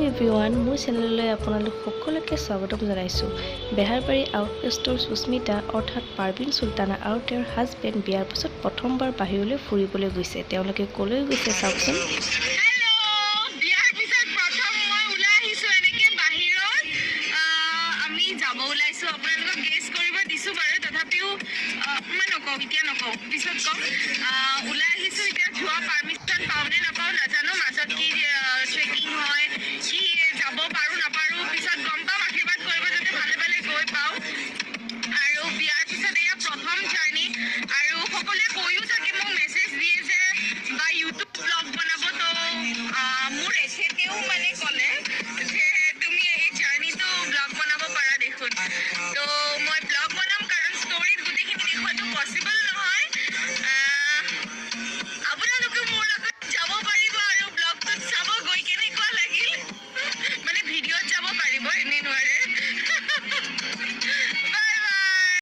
Everyone, মোৰ চেনেললৈ আপোনালোক সকলোকে স্বাগতম জনাইছোঁ। বেহাৰবাৰী আউটপোষ্টৰ সুস্মিতা অৰ্থাৎ পাৰবিন চুলতানা আৰু তেওঁৰ হাজবেণ্ড বিয়াৰ পাছত প্ৰথমবাৰ বাহিৰলৈ ফুৰিবলৈ গৈছে। তেওঁলোকে ক'লৈ গৈছে চাওকচোন।